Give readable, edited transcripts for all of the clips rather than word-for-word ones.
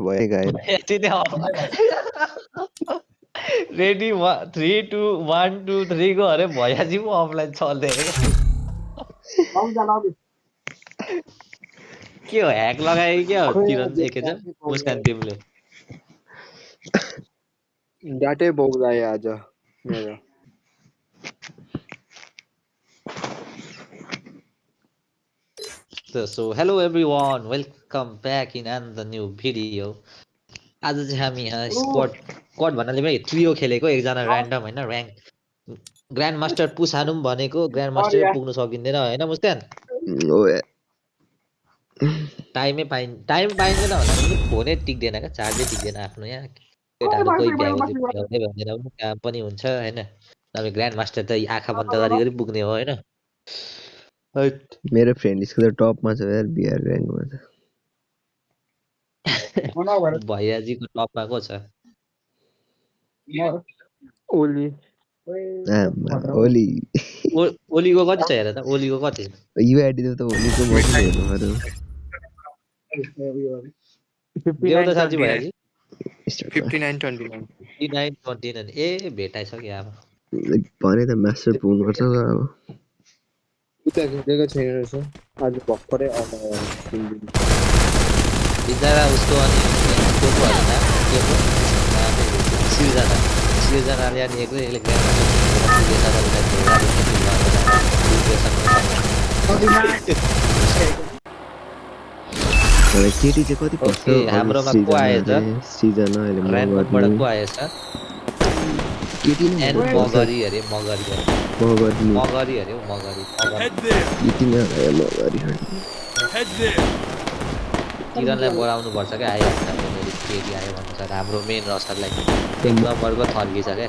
भयो गाएर यति नै हो रेडी 3 2 1 2 3 को अरे भैयाजी पो अफलाइन चल्दै अरे के हो ह्याक लगायो क्या हो किरण एकैछिन मुस्कान तिमीले डाटे बोक्दै आज मेरो So hello everyone, welcome back in another new video. आज चाहिँ हामी यहाँ स्क्वाड भन्नाले पनि ट्रियो खेलेको एकजना र्यान्डम होइन र्याङ्क ग्रान्ड मास्टर पुस हानु पनि भनेको ग्रान्ड मास्टरै पुग्नु सकिँदैन होइन मुस्कान टाइम पाइँदैन भन्दा पनि फोनै टिक्दैन क्या चार्जै टिक्दैन आफ्नो यहाँ केटाहरू कोही भ्याउँदै भन्दैन पनि काम पनि हुन्छ होइन तपाईँ ग्रान्ड मास्टर त आँखा बन्द गरी पुग्ने हो होइन मेरो फ्रेन्ड लिस्टको त टपमा छ यार बिहार र्याङ्कमा छ भैयाजीको टपमा को छ ओली ओली ओलीको कति छ हेर त ओलीको कति छ युआइडी त ओलीको मात्रै हेर्नु पर्यो देऊ त साँच्ची भैयाजी 59-29 29-29 ए भेटाइसक्यो अब भने त मास्टर पुग्नुपर्छ अब उता खेलेको छैन रहेछ आज भर्खरै बिचरा उसको अनि त्यो पो होइन के पो सिर्जनाले अनि एक्लै केटी चाहिँ कति पर्छ हाम्रोमा को आएछ सिजना अहिले ऱ्यान्डमबाट को आएछ केटी नै मगरी अरे मगरी मगरी मगरी अरे मगरी केटी नै मगरी किरणलाई बोलाउनु पर्छ क्या आइहाल्छ केटी आयो भन्नु छ हाम्रो मेन रस्टरलाई एक नम्बरको थर्की छ क्या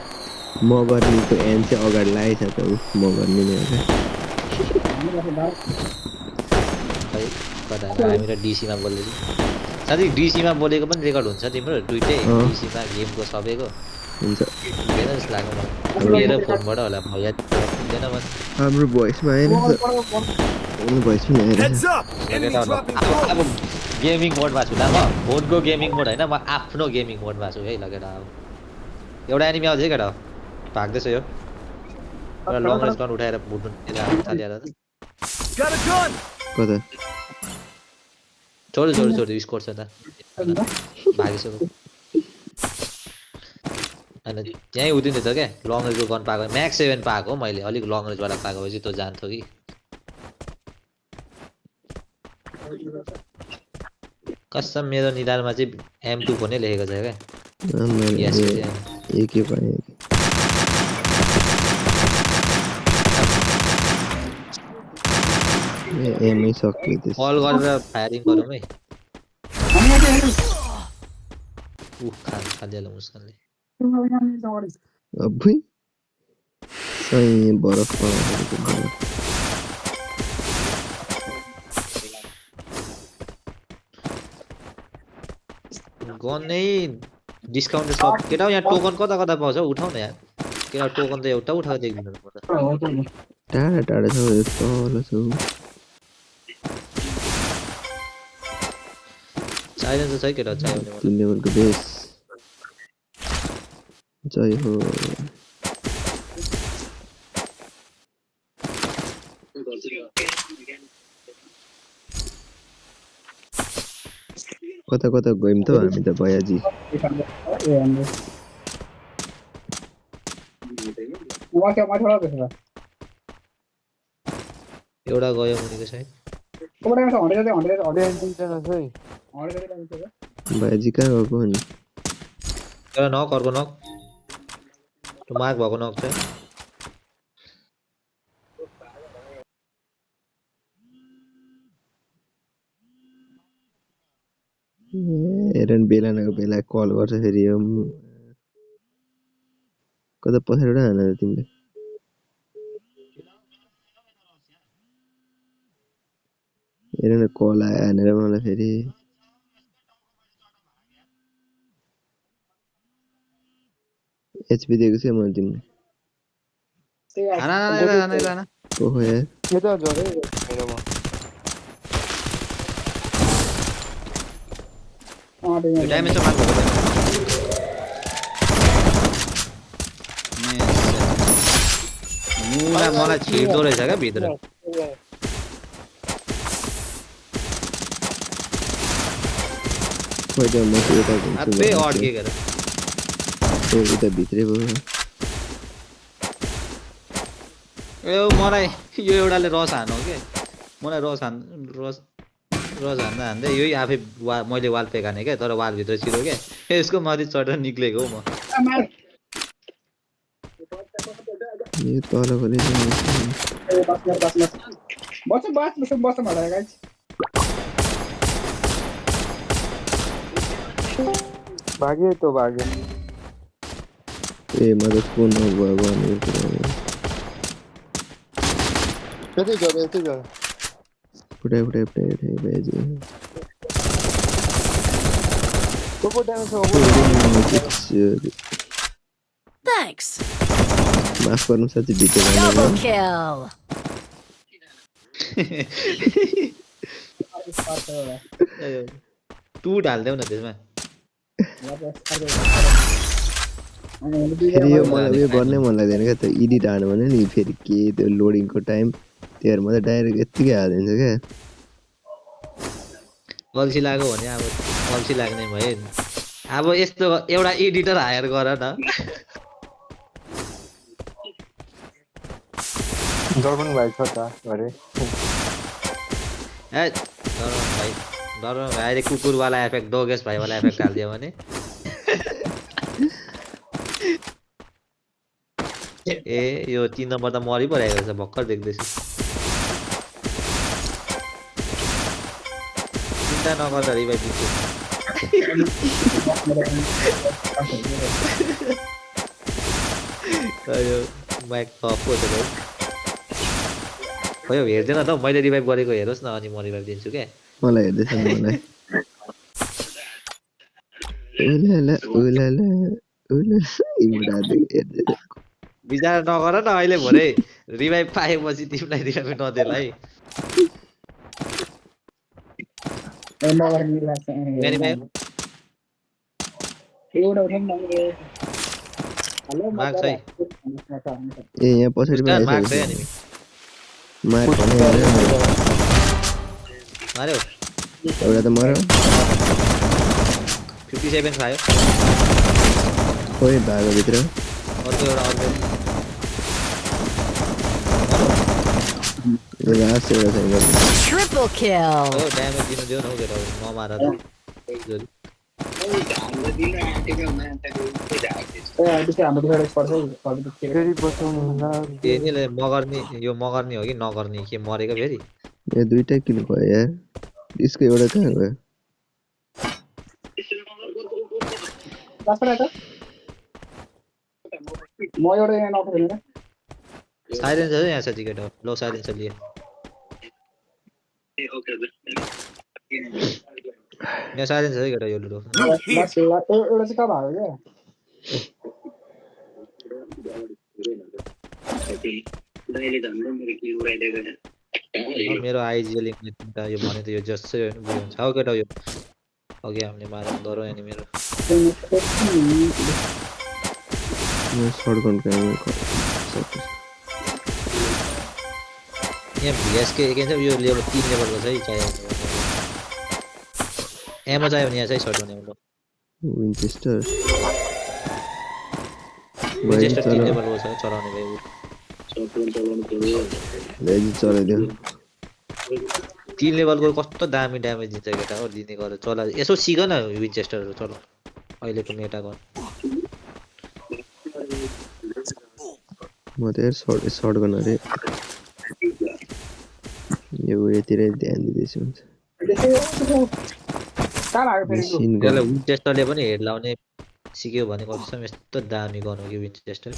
मगर्नीको एन चाहिँ अगाडि लागेछ त मगर्नी नै कता हामी त डिसीमा बोल्दैछौँ साथी डिसीमा बोलेको पनि रेकर्ड हुन्छ तिम्रो दुइटै डिसीमा गेमको सबैको हुन्छ हुँदैन जस्तो लाग्यो मलाई मेरो फोनबाट होला भैया हुँदैन भने हाम्रो भोइसमा आएन भोइस पनि आएर अब गेमिङ मोडमा छु ल म फोनको गेमिङ मोड होइन म आफ्नो गेमिङ मोडमा छु है लगेर अब एउटा एनिमी आउँछ है केटा भाग्दैछ यो एउटा लङ रेन्ज गन उठाएर भुट्नु थालेर कता छोड स्कोर छ त भागिसक्यो होइन त्यहीँ उतिँदैछ क्या लङ रेन्जको गन पाएको म्याक्स 7 पाएको मैले अलिक लङ रेन्जबाट पाएको भएपछि त्यो जान्थ्यो कि कसम मेरो निधारमा चाहिँ M2 फोनै लेखेको छ क्या एकै पाएँ एमै सक्यो कल गरेर फायरिङ गरौँ है खालिहाल्यो मुस्कानले अब्बुई सही बरफ गन नै डिस्काउन्ट सब केटा यहाँ टोकन कता कता पाउँछ उठाउ न यार केटा टोकन त एउटा उठाएर देख्दिनु टाढा टाढा छ तल छ चाहिन्छ छ केटा चाहियो भने 3 लेभलको बेस जय हो कता कता गयौँ त हामी त भयाजी एउटा गयो भनेको छ भयाजी कहाँ गएको अनि एउटा नक अर्को नक मार्क भएको नक छ हेरन बेला नको बेला कल गर्छ फेरि कता पछाडि हान तिमीले हेरन कल आयो हानेर मलाई फेरि एचपी दिएको छ मैले तिमीले ओहो यार यो ड्यामेज चाहिँ मार्नु पर्दैन मुला मलाई छिर्दो रहेछ क्या भित्र खोइ त म चाहिँ यता घुम्छु अबे अड्केको र ए उता भित्रै भयो यो मलाई यो एउटाले रस हान्नु के मलाई रस हान्दा हान्दै यही आफै मैले वाल पेकाने क्या तर वाल भित्र छिरो क्या यसको माथि चढेर निक्लेको हो म यो तलकोले भाग्यो तो भाग्यो ए म त कुन भयो भने त्यतै गयो फुटाइ बेजी को ड्यामेज हो Thanks. माफ गर्नु साथी भित्र Double kill. टु ढाल्देऊ न त्यसमा फेरि यो मलाई उयो गर्नै मन लाग्दैन क्या त एडिट हाल्नु भने नि फेरि के त्यो लोडिङको टाइम त्यही म त डाइरेक्ट यत्तिकै हालिदिन्छु क्या अल्छी लाग्यो भने अब अल्छी लाग्ने भयो नि अब यस्तो एउटा एडिटर हायर गर न जर्मन भाइ छ त अरे ए डरन भाइले कुकुरवाला एफेक्ट डोगेस भाइवाला एफेक्ट हालिदियो भने ए यो 3 नम्बर त मरि परेको रहेछ भर्खर देख्दैछु चिन्ता नगर्दा रिभाइभ दिन्छु यो माइक अफ हो त भयो हेर्दैन त मैले रिभाइभ गरेको हेरोस् न अनि म रिभाइभ दिन्छु क्या मलाई हेर्दैछ मलाई उलाला विचार नगर न अहिले भरे रिभाइभ पाएपछि तिमीलाई रिभाइभ नदेला है मार्क्स है ए यहाँ पछाडि पनि मार्क्स है आइसकेको अनि मार भने मार्यो एउटा त मर्यो 57 खायो खोइ भागो भित्र अर्को एउटा लास्ट एउटा छैन Triple kill. हो ड्यामेज दिनु दियो न उकेर नमार त फेरि बचाउनु होला त्यसले मगर्नी यो मगर्नी हो कि नगर्नी के मरेको फेरि ए दुईटा किन भयो यार यसको एउटा कहाँ गयो साइलेन्सर यहाँ छ टिकट हो लो साइलेन्सर लिए यहाँ साइलेन्सर है केटा यो लुडो मेरो आइजी लिङ्क त यो भने त यो जसै होइन बुझ्यो हुन्छ हो केटा यो अघि हामीले मार्नु डरो नि मेरो सर्ट गन यहाँ भिएसके के भन्छ यो लेभल 3 लेभलको चाहिँ चाहियो एमो चाहियो भने यहाँ चाहिँ सर्ट हुने हो विन्चेस्टर विन्चेस्टर 3 लेभलको छ चलाउने भयो लेजी चलाइदियो 3 लेभलको कस्तो दामी ड्यामेज दिन्छ केटा हो दिने गरेर चला यसो सिक न विन्चेस्टरहरु चल अहिलेको मेटाको म त सर्ट गर्न रे यो उयोतिरै ध्यान दिँदैछु हुन्छ यसले विन्चेस्टरले पनि हेड लाउने सिक्यो भने कसम यस्तो दामी गर्नु कि विन्चेस्टर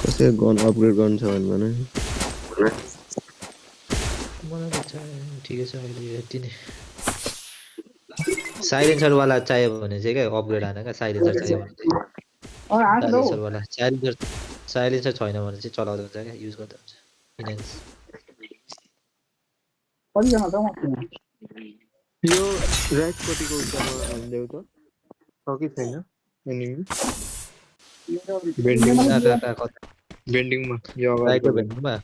कसै गन अपग्रेड गर्नु छ भने मलाई त ठिकै छ अहिले यति नै साइलेन्सर वाला चाहियो भने चाहिँ क्या अपग्रेड हान क्या साइलेन्सर चाहियो भने चाहिँ साइलेन्सर वाला साइलेन्सर छैन भने चाहिँ चलाउँदा हुन्छ क्या युज गर्दा हुन्छ इनहेन्स यो राइट पट्टिको उतामा हालिदेऊ त छ कि छैन एनिमी बेन्डिङ बेन्डिङमा यो राइटको अगाडिको भेन्डमा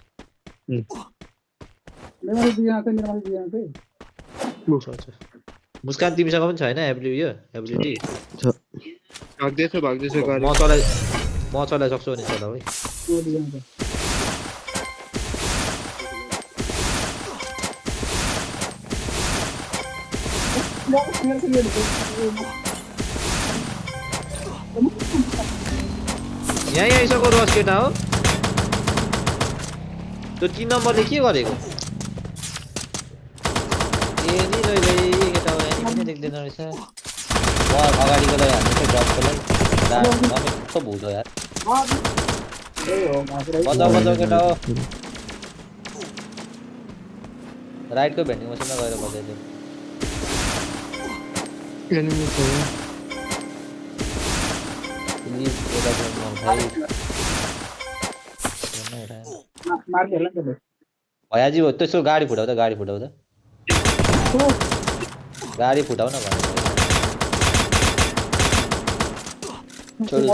मुस्कान तिमीसँग पनि छैन एबिलिटी भाग्दैछ गाडी म चलाइ सक्छु भने चलाऊ है यहाँ आइसक्यो रस केटा हो त्यो 3 नम्बरले के गरेको ए नि लैले केटा हो यहाँ पनि देख्दैन रहेछ म अगाडिकोलाई हान्छु ड्रपकोलाई कस्तो भुल्यो यार बजाऊ केटा हो राइटको भेन्डिङ मसिनमा गएर बजाइदियो एनिमी छैन भयाजी हो त्यसो गाडी फुटाउ त गाडी फुटाउ न छोडु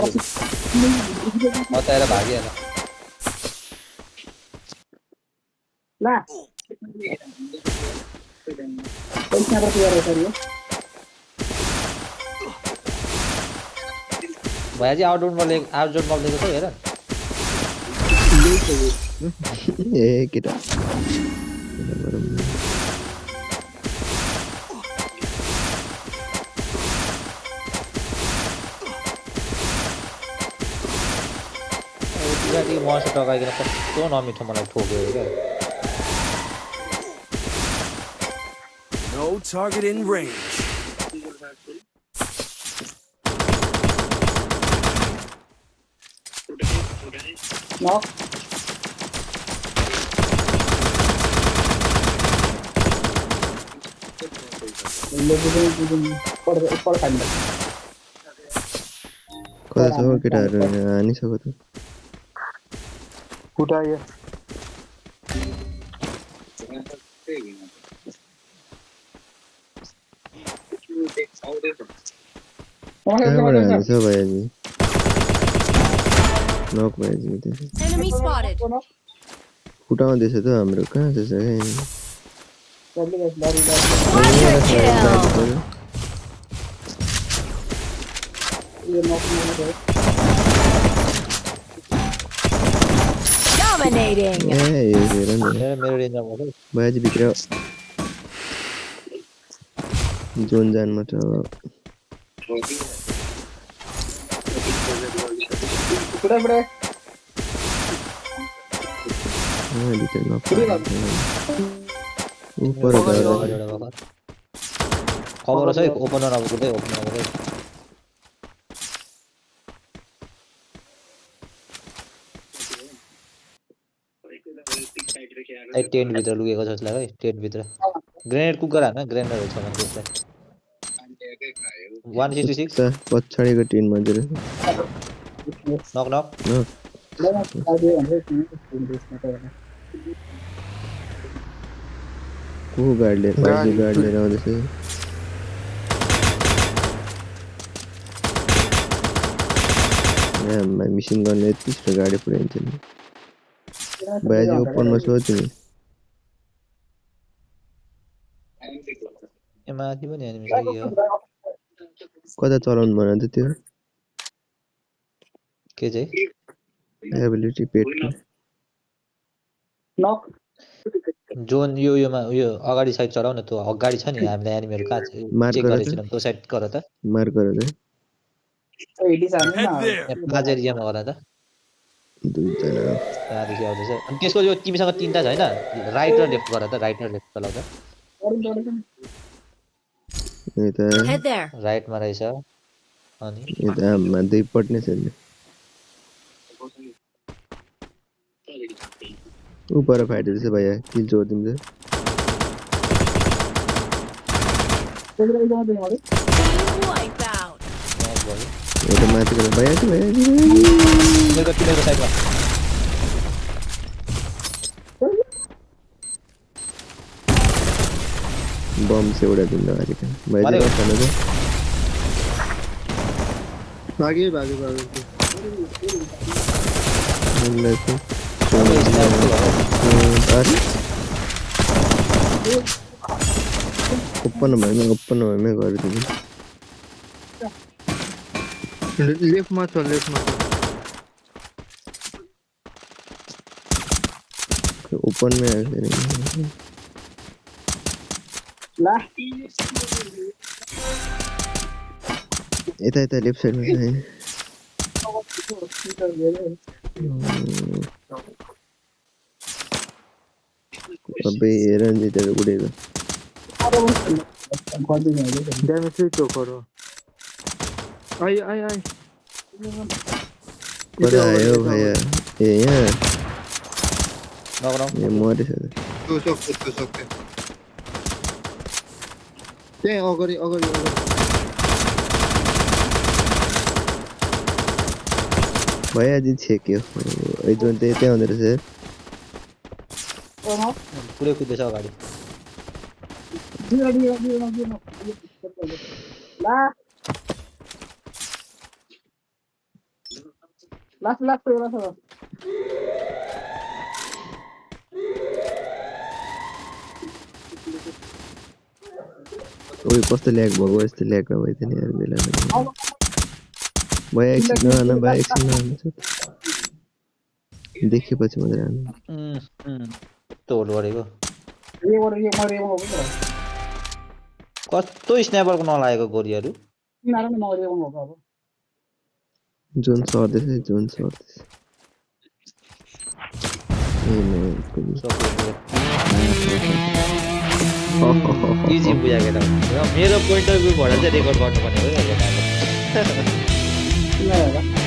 बताएर भागिहाल भयाजी आउटडोर बल दिएको छ हेर ए केटा मस टकाइकन कस्तो नमिठो मलाई ठोक्यो क्या No target in range. कता छ हौ केटाहरू हानिसक्यो त फुटायो कहाँबाट हान्छ भएजी नक भएजी Enemy spotted. फुटाउँदैछ त हाम्रो कहाँ छ Quadra kill. Dominating. ए हेर न मेरो रेन्जमा भयो भएजी भित्र जोन जान मात्र अब भित्र नक ऊपर खबर छ है ओपनर अब कुदै ओपनर अब टेन्ट भित्र लुकेको छ जसलाई है टेन्ट भित्र ग्रेनेड कुकर हान ग्रेनेडहरू छ भने त्यसलाई 166 पछाडिको टिन मन्दिर नक नक को गाडी लिएर आउँदैछ मिसिन गर्ने यति गाडी पुऱ्याइन्छ नि भएजी ओपनमा छ तिमी माथि पनि एनिमी छ कि हो कता चलाउनु भन त त्यो के चाहिँ एबिलिटी पेट जोन योमा उयो अगाडि साइड चढाउ न त्यो अगाडि छ नि हामीलाई एनिमीहरू कहाँ छ चेक गरेछौँ त्यो साइड गर त मार गर त Head there. प्लाज एरियामा गर त दुईजना त्यहाँदेखि आउँदैछ अनि त्यसको यो तिमीसँग तीनटा छैन राइट र लेफ्ट गर त राइट र लेफ्ट चलाउँदा यता Head there. राइटमा रहेछ अनि यता हाममा दुईपट्टि नै छ नि ऊपर फाइट रहेछ भैया किल जोडिदिन्छ Wipe out. म्याच भयो एउटा माथि गएर भइहाल्छ तिनीहरूको साइडमा बम चाहिँ एउटा दिन लगाएको भाइ माऱ्यो। चाहिँ खानु चाहिँ भाग्यो भाग्यो उसलाई चाहिँ अब स्न्यापको भयो। अरे ओपन भएमै गरिदिनु लेफ्टमा छ ओपनमै आएको यता यता लेफ्ट साइडमा अबे रन्जितहरू उडेको ड्यामेज चाहिँ चोकरो आइ कता आयो भैया ए यहाँ नगराउँ ए मरेछ त्यो सक्यो त्यही अगाडि भैया चाहिँ छेक्यो एकदम त्यही आउँदो रहेछ पुरै कुद्दैछ अगाडि ओइ कस्तो ल्याग भएको यस्तो ल्याग भइदियो नि यार बेला भैया एकछिन नआउनु भैया एकछिन नआउनु देखेपछि मात्रै आउनु कस्तो होल्ड गरेको कस्तो स्न्यापरको नलागेको गोरीहरू जोन सर्दैछ ए इजी बुझाएको केटा मेरो पोइन्ट अफ भ्यूबाट चाहिँ रेकर्ड गर्नुपर्ने हो यो केटाले